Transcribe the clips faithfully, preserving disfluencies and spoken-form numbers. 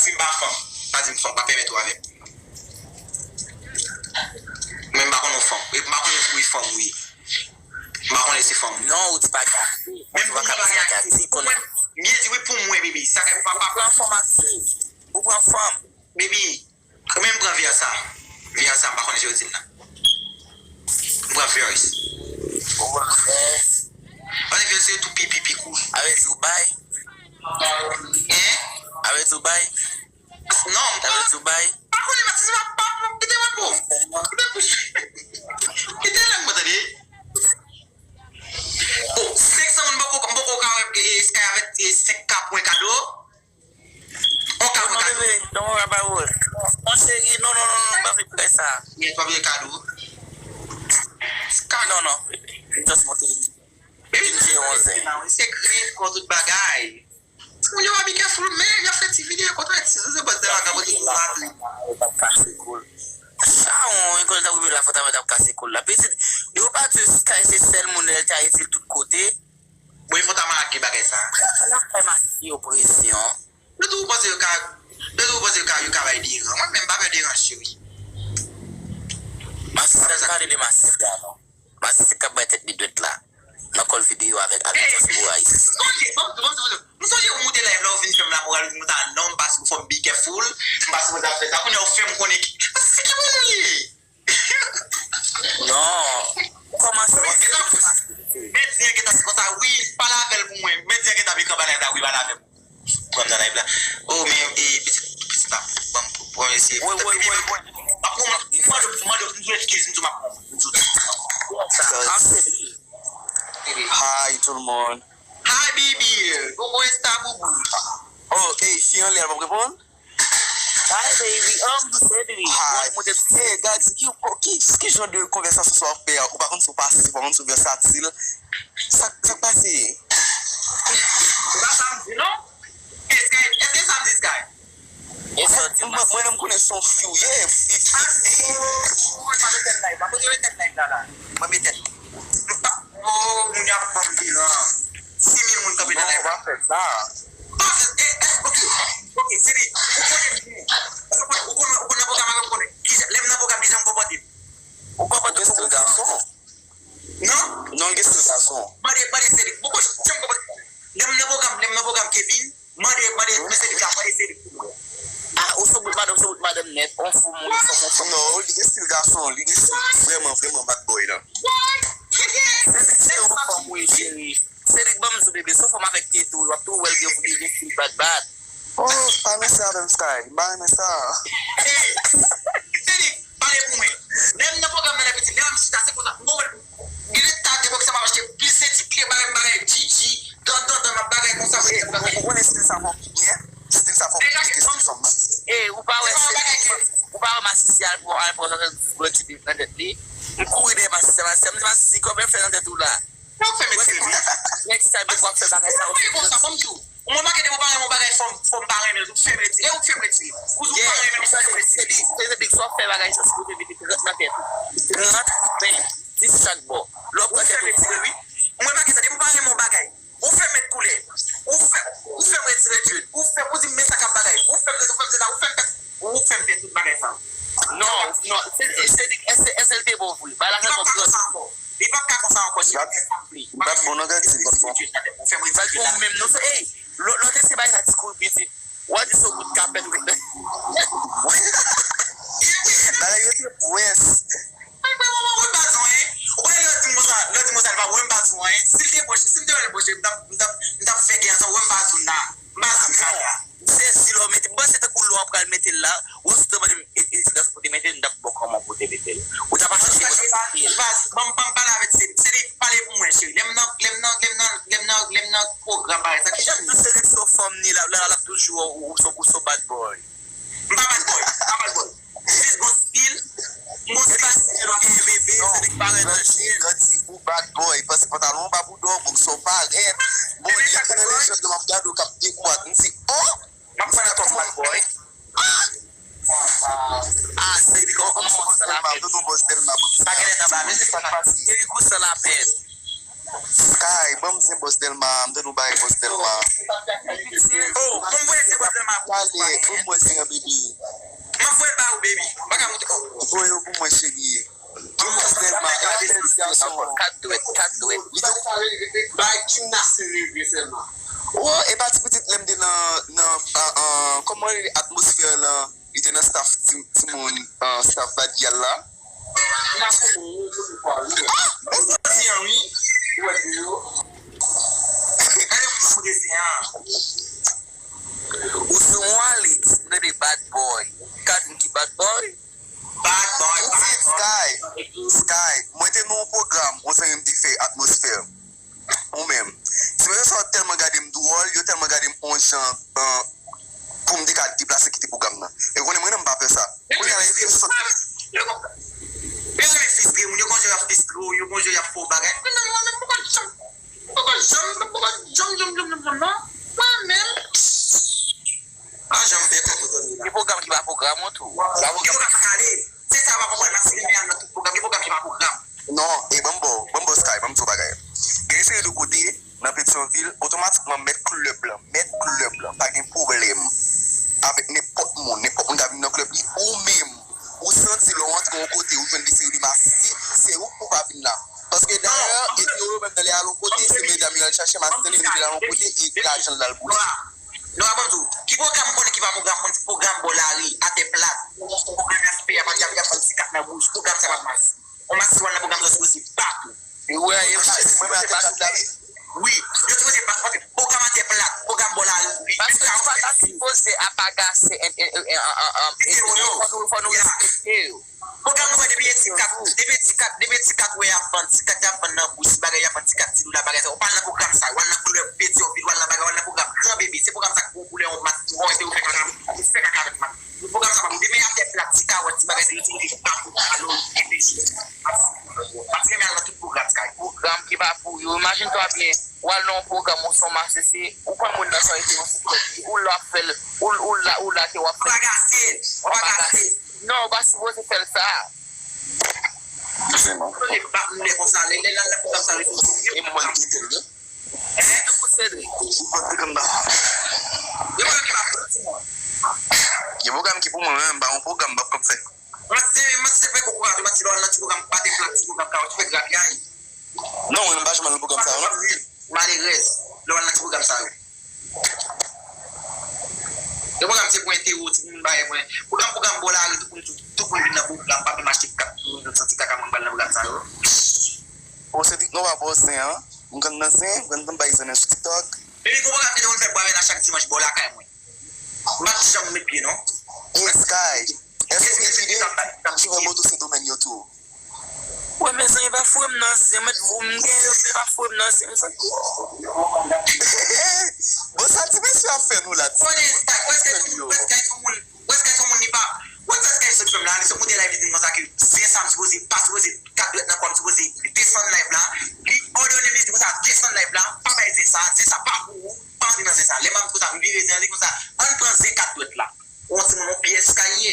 M pa fanm. Pa di m fanm, pa pèmèt ou avè m. Mwen m pa konnen w fanm. E m pa konnen si w fanm ou ye. M pa konnen si fanm ou ye. Non, ou di pa gate. Men pou mwen pa gate. Pou mwen, byen di wi pou mwen, baby. Sa fè pa pa. Ou pran fanm aktif. Ou pran fanm. Baby, ou menm pran vè sa. Vè sa, m pa konnen jan yo di l la. M pran vè. Ou pran vè. Ann vè se tou pipi pi kou. Avè di ou bay. Hein? Avè di ou bay. Non, m pa. Avè di ou bay. Pa konnen, mèt, si pa, pa, pa, kite mwen pou. Kite pou. Kite lang mwen, tande. Oh, senk san moun, m poko, m poko ka wè, eh, Sky avèk, eh, senk ka pou mwen kado. On ka pou kado. Non, bebe, don't worry about it. Mon cheri, non, non, non, non, pa vle bagay sa. Yes, pa vle kado. Kado. Non, non, bebe. Just monte vini. Bebe, vini se onzen. Se green kon tout bagay. Moun yo pa be careful, men y ap fè ti videyo kontrè ti, se pa de bagay pou tout moun. Yo t ap kase kou l. Chawon, yon kote t ap rive la, fò ta wè t ap kase kou l la. Pitit, yo pa di Sky se sèl moun, lè l te Ayiti, l tout kote. Bon, e fò ta malad gen bagay sa. N ap fè masisi yo presyon. Yo toujou panse yo ka, yo toujou panse yo ka, yo ka bay deran. Mwen menm pa pè deran cheri. Masisi, pale de masisi a non. Masisi k ap bay tèt li dwèt la. Nan kòl videyo avèk Alexis Moraes. Sonje, banm di, banm di, banm di. M sonje ou moute live la, ou vin fè m lamoral, ou di m ta non, m pa sipoze fò m be careful, m pa sipoze ap fè sa. Kounye a ou fè m konnen ki, se ki moun ou ye? Non. Ou kòmanse. Medyen gentan di konsa, wi, pale avè l pou mwen. Medyen gentan vin kanpe nan live la, wi, pale avè m. Pran m nan live la. Oh, men, eh, pitit, pitit la, ban m, ban m eseye. Wi, wi, wi, wi. M ap pran, m mande, m mande, m di w eskiz, m di w m ap pran. M di w. Hi, tout le monde. Hi, baby. Kòman w ye, boubou? Oh, hey, fi anlè a p ap reponn? Hi, baby. Oh, m di w se li. Hi. Mwen, mwen te Hey, guys, ki, ki, ki jan de konvèsasyon sa w ap fè a? Ou pa konn si w pasif, ou pa konn si w vèsatil. Sa, sa k pase? Se pa sa m di, non. Èske, èske sa m di, Sky? E sa w di, Mwen, mwen menm konnen se yon fi w ye, fi, fi, fi. Mwen pa mete l live la. Kote yo mete l live la, la? Mwen mete l. Oh, moun yo ap ban m deran. Sis mil moun kanpe nan live la. Non, pa fè sa. Pa fè, eh, eh, ok. Ok, se li. Ou konnen m konnen. Ou konnen, ou konnen, ou konnen nan pwogram avè m konnen. Kijan, lè m nan pwogram, kijan m konpòte m? Ou konpòte m stil gason. Non? Non, l gen stil gason. Mande, mande Selik. Poko, jan m konpòte m. Lè m nan pwogram, lè m nan pwogram Kevin, mande, mande, mande Selik la, mande Selik pou mwen. Ah, ou sou bout madanm, ou sou bout madanm nèt. On fou moun, on fou moun. Non, li gen stil gason, li gen stil vrèman, vrèman bad boy la. What? Se, se yon fanm, wi, cheri. Selik ban m di w, bebe, se yon fanm avèk tete, w ap tou wè l gen, gen stil bad bad. Oh, pa mèsi avè m, Sky. M pa renmen sa. Hey, Selik, pale pou mwen. Lè m nan pwogram nan, lè pitit, lè m chita, se konsa. M gon wè l. Gen de ta de bòks sa m ap achte plis senti kle bagay m bagay, G G, dan, dan, dan, m ap bagay konsa. Ou konnen stil sa fò ki byen? Stil sa fò ki byen, stil fanm nan. E, ou pa wè se, ou pa wè masisi al pran, al pran sòsè bandi nan tèt li. M kouri dèyè masisi, masisi, m di masisi, kòman fè nan tèt ou la? Sa w fè m etire li? Nèg sa yo ap fè bagay sa yo. Mwen konsa, ban m di w. Mwen make depi w pa renmen yon bagay, fò m, fò m pa renmen l tou, fè m etire. E ou k fè m etire. Ou di w pa renmen l, ou fè m etire. Se li, se li, se li, sa w fè bagay sa, si ou te mete trant nan tèt ou. Trant, ven, dis chak bò. Lè w pran tèt ou, wi. Mwen make sa, depi w pa renmen yon bagay, ou fè m met koulè. Ou fè, ou fè m retire djèl. Ou fè, ou di m men sa k ap bagay. Ou fè m, ou fè m se la, ou fè m fè, ou fè m fè tout bagay sa yo. Non, non, se, se li, èske, èske l te bon vre? Bagay la fè bon. Li p ap ka konsa ankò. Li p ap ka konsa ankò, cheri. Li p ap bon, non, gade, li p ap bon. Ou fè m retire djèl la. Ou menm, non, se, ey, lò, lò te se bagay sa ti kouri pitit. W a di se w bout kapèt. Bagay yo te pwès. Mwen, mwen, mwen, mwen pa di anyen. Ou pa lè di mwen sa, lè di mwen sa, li pa, mwen pa di anyen. Si l te bwè, si m te wè l bwè, m t ap, m t ap, m t ap fè gen ansanm, mwen pa di w nan. M pa di w sa la. M sezi lè w mete, m panse tankou lè w pral mete l la, ou sot mande m, e, e, ti gason pou te mete l, m t ap ba w kòman pou te mete l. Ou t ap achte bò. Ban m, ban m pale avèk Selik. Selik, pale pou mwen, cheri. Lè m nan, lè m nan, lè m nan, lè m nan, lè m nan pwogram bagay sa, ki jan m ye? Selik se yon fanm ni la, la, l ap toujou ou, ou, ou, ou se yon bad boy. M pa bad boy, m pa bad boy. M jis gon stil, m gon stil, stil, ok, bebe, se li k parèt nan jèn. Grandi, grandi, ou bad boy, pase pantalon anba boudon, bòksè w parèt. Bon, y ap nan lejand m ap gade w k ap dekwat. M di, oh! M ap pran nan kòm bad boy. Ah! Ah, se li k ap kòmanse sa la menm. Tonton Bòs Dèlma, bon, sa genlè nan ba, men se sa k pase. Geri kou san lapèn. Sky, ban m zen bòs Dèlma, m tande w bay bòs Dèlma. Oh, ban m voye zen bòs Dèlma pou ou. Pale, ban m wè zen an, baby. M ap voye l ba ou, baby. M pa ka montre. Oh. Voye yo pou mwen, cheri. Ki bòs Dèlma, e ap bèl ti gason. Kat dwèt, kat dwèt. Li te Bay Kim nan serye vre sèlman. Oh, e pa ti pitit lè m te nan, nan, an, an, kòman li atmosfè lan, li te nan staff ti, timoun, an, staff Bad Gyal la. Mache mwen yo, yo te kwa yo. Ou soti an wi. Ou wè de yo. Gade moun pou desen an. Ou sou yon Alex, m tande bad boy. Kat moun ki bad boy? Bad boy, Ou bad di boy. Sky, Sky, mwen te nan yon pwogram, yon zanmi m te fè atmosfè. Ou menm. Se mesye sa yo tèlman gade m dwòl, yo tèlman gade m yon jan, an, pou m te ka deplase kite pwogram nan. E w konnen mwen menm m pa fè sa. Kounye a la, yo fè sòt. Yo renmen fistre moun, yo gon jan y ap fistre w, yo gon jan y ap fè w bagay. Mwen menm, mwen menm, m poko janm, m poko janm, m poko janm, janm, janm, janm, janm, non. Mwen menm, pa janm fè kòb pou zanmi la. Ki pwogram ki pa pwogram ou tou? Yo pa pale. Se sa, pa konprann, nan sinema, nan tout pwogram, gen pwogram ki pa pwogram. Non, e ban m ba w, ban m ba w Sky, ban m di w bagay. Gen yon seri de kote, nan Petyonvil, otomatikman mèt klèb lan, mèt klèb lan, pa gen pwoblèm avèk nenpòt moun, nenpòt moun ka vin nan klèb li, ou menm, ou santi lè w antre yon kote, ou jwenn de seri de masisi, se ou k pou pa vin la. Paske dayè, epi yo menm nan lè al yon kote, se medam yo al chache, masisi yo mete l al yon kote, e lajan l al boule. Non, a ban m di w, ki pwogram m konnen ki pa pwogram, mwen di pwogram bò lari, atè plat, pwogram y ap fè, y ap, y ap, y ap vann ti kat nan bouch, pwogram sa pa mas. On masisi w al nan pwogram sa sipoze bat ou. E wè, e wè, mwen mwen atè plat la, wi. Wi, yo sipoze bat ou, paske pwogram atè plat, pwogram bò lari, wi. Paske nou pa ta sipoze ap agase, e, e, e, e, e, e, Vide yo. Fò nou, fò nou respekte yo. Pwogram nou wè depi e ti kat, depi e ti kat, depi e ti kat wè y ap vann, ti kat y ap vann nan bouch, ti bagay y ap vann, ti kat ti dou la bagay sa. Ou pa al nan pwogram sa, ou al nan klèb Petyonvil, ou al nan bagay, ou al nan pwogram gran bebe. Se pwogram sa k gon koulè yon mas, yon ete ou fè kaka, ou fè kaka avèk mas. Pwogram sa pa bon. Demen y ap fè plat, ti kawòt, ti bagay sa, yo ti mete tout patou, alo, ete. Paske men al nan tout pwogram sa. Pwogram ki pa pou yo. Imajine twa byen, ou al nan yon pwogram, ou se yon masisi, ou konn moun nan sa ete yon siklòn, ou la fè l, ou, ou la, ou la ke w ap Ou fè. pa gase, ou pa gase. Non, ou pa sipoze fè l sa. Douseman. Yo pa moun konsa, lè, lè, lè, lè pwogram sa, yo E mwen ki te l. Sitou pou Cedric. Yo pa ki pa pou ti moun. Gen pwogram ki pou mwen, men m pa yon pwogram m p ap fè. Mwen se, mwen se fè kokorat, mwen se lò nan ti pwogram, pa te plat ti pwogram, ka, ou fè grapyay. Non, mwen m pa janm al nan pwogram sa yo, non. Malerèz, lè w al nan ti pwogram sa yo. Yo pwogram se pou entewo, ti moun bagay mwen. Pwogram, pwogram bò lari, tout moun, tout, tout moun vin nan pwogram, pa menm achte kat, tout moun santi kaka mwen bal nan pwogram sa yo. Bon, se dik nou pa bò zen an. M konn nan zen, m konn bay zen nan sou TikTok. Epi gon pwogram ki te konn fè bwa vèna chak dimanch bò lakay mwen. M pa t janm met pye non. Hey, Sky, èske w gen videyo ki fè moto Sendomeng yo tou? Wè, mezanmi, pa foure m nan zen, mèt voum gen yo, men pa foure m nan zen, mezanmi. Bon, sa ti mesye ap fè nou la, ti Konnen Sky, wè Sky se moun, wè Sky se moun, wè Sky se moun li pa, wè sa Sky sot fè m la, li sot monte live li di m konsa ke zen sa m sipoze, pa sipoze, kat dwèt nan kò m sipoze desann live la, li òdone m, li di konsa desann live la, pa bay zen sa, zen sa pa pou ou, pa antre nan zen sa, lè m ap di konsa, m vire zen an, li konsa, ann pran zen kat dwèt la. Ou wè timoun, yon pyès Sky ye.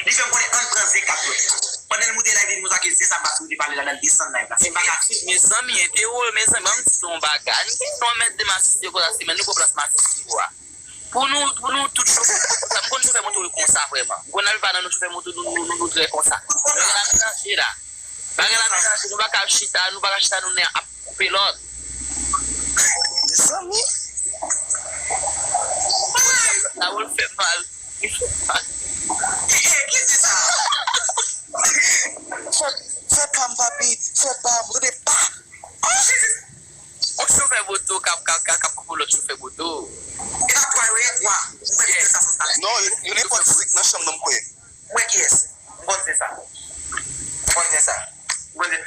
Li fè m konnen ann pran zen kat dwèt la. Pandan l moute live li di konsa ke zen sa m pa sipoze pale ladan l, desann live la. Se pa ka. Mezanmi, entewo, mezanmi, ban m di nou yon bagay. Nou gen yon mèt de masisi yo konsa, se men nou pran plas masisi yo a. Pou nou, pou nou tout chofè, sa m konn chofè moto yo konsa vrèman. M konn al pa nan nou chofè moto, nou, nou, nou, nou trè konsa. Bagay la melaje la. Bagay la melaje, nou pa ka chita, nou pa ka chita, nou nen ap koupe lòt. Mezanmi. Sa yo fè mal. Ki di sa? Fè, fè pa m, papi, fè pa m, rele pa. Yon chofè moto k ap, k ap, k ap, k ap koupe lòt chofè moto. E pa twa yo ye, twa. Mwen ki sa sa. Non, yo, yo nenpòt senk nan chanm nan m kwè. Mwen kiyès? M konn se sa. M konn se sa. M konn se.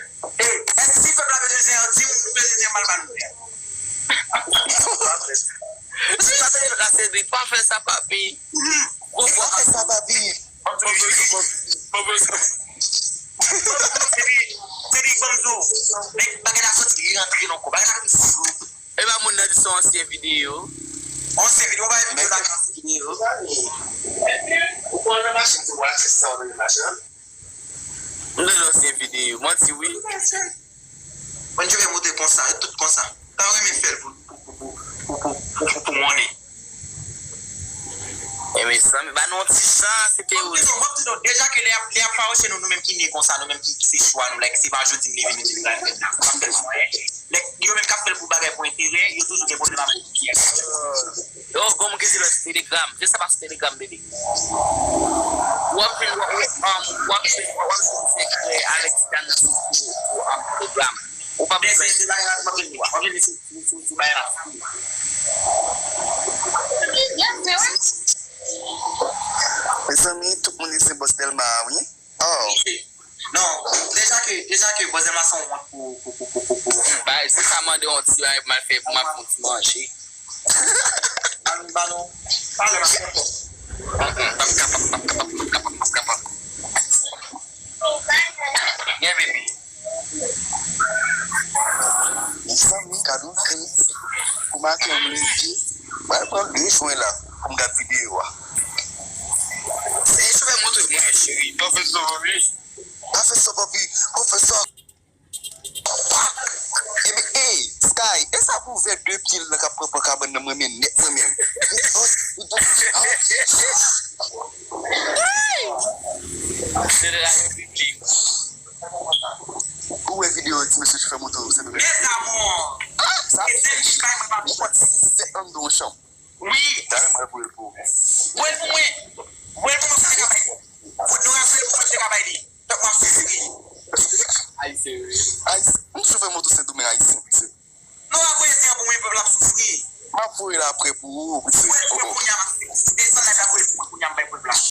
E, èske si pèp la bezwen zen an, di m, nou bezwen zen an, mal ba nou zen an. Si pa te la, se di, pa fè sa, papi. Gwo Pa fè sa, papi. Ban m di w, se di, se di, ban m di w, nèg bagay la soti, li rantre nan kò. Bagay la vin flou. E pa moun nan di se yon ansyen videyo. Ansyen videyo, pa videyo la, ansyen videyo. Ou pran nan machin, se pou atis sa ou nan machin an. M nan ansyen videyo. Manti, wi. Bon, Dye montre konsa, yo tout konsa. Sa yo renmen fè l pou, pou, pou, pou, pou, pou, pou, pou, pou monnen. E mezanmi, ba nou yon ti chans, se te ou. M ap di nou, m ap di nou, deja ke lè y ap, lè y ap fawouche nou, nou menm ki ne konsa, nou menm ki, ki se chwa nou, like, se pa jodi m leve, nou di nou pral fè sa. Nou p ap fè l pou anyen. Like, yo menm k ap fè l pou bagay, pou enterè, yo toujou gen pwoblèm avèk Yo, gon moun ki di lè sou Telegram. Je sa pa sou Telegram, bebe. W ap vin, w ap, w ap, um, w ap vin, w ap vin sekrè avèk ti dam nan sou, sou, sou, um, Telegram. Ou pa bezwen. Se, se bagay la, m ap vin, m ap vin sou, sou, sou, sou bagay la. Mezanmi, tout moun li se bòs Dèlma, wi. Oh. Non, deja ke, deja ke bòs Dèlma se yon wont pou, pou, pou, pou, pou, pou. Bay, se sa mande yon ti bagay pou m al fè, pou m al fè yon ti manje. Al ba nou. Pale, m ap fè. Mm-mm, m p ap kapab, m p ap kapab, m p ap kapab, m p ap kapab. Gen bebe. Mezanmi, gad yon fi. Pou maten, m leve. Mwen pran de jwen la pou m gad videyo a. Se chofè moto mwen, cheri. Pwofesè Bobby. Pwofesè Bobby. Pwofesè. Epi, ey, Sky, e sa pou ouvè de pye l nan k ap pran pran kabann nan, mwen menm, nèt mwen menm. Se de la repiblik. Ou wè videyo ti mesye chofè moto, se de la. Mes amours! Sa fè sis zèt anndan yon chanm. Wi. Talè m al voye l pou ou. Voye l pou mwen. Voye l pou mwen, se ka bay li. Fout nou voye l pou mwen, se ka bay li. Pèp la soufri. Ayisyen, wi. Ayisyen. M toujou fè moto Sendomeng ayisyen, piti. Nou pa voye zen an pou mwen, pèp la ap soufri. M ap voye l apre pou ou, piti. Voye l pou mwen kounye a, m ap desann la, voye l pou mwen kounye a, m bay pèp la.